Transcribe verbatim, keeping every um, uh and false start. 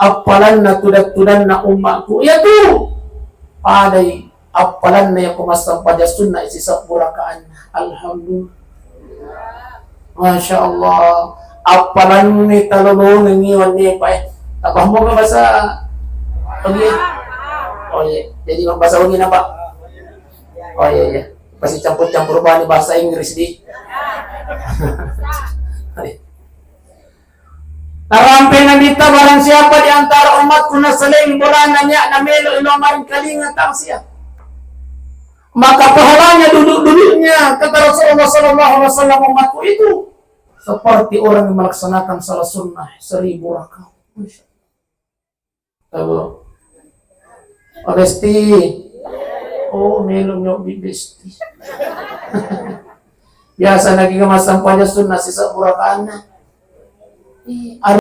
appalanna tudang-tudanna ummaku, iyatu padai appalanna yako massempajang sunna sisebbu rakaanna. Alhamdulillah. Masya Allah. Appalanni talolongengi wanni, Pak, eh. Apa mau bahasa Ogi? Oh iya. Jadi bahasa Ogi na, Pak? Oh iya, iya. Pasti campur-campur bani bahasa Inggris di. Narampe Nabitta, barang siapa di antara umatku nasaleng bolana nia'na melo ilo maring kalinga tangsia, maka pahalanya duduk-duduknya, kata Rasulullah sallallahu alaihi wasallam, umatku itu seperti orang yang melaksanakan salat sunnah seribu rakaat. Masya Allah. Pak Besti. Oh, melo nyobbi Besti. Biasa lagi ke massempajang sunna sisebbu rakaanna. Ih, ada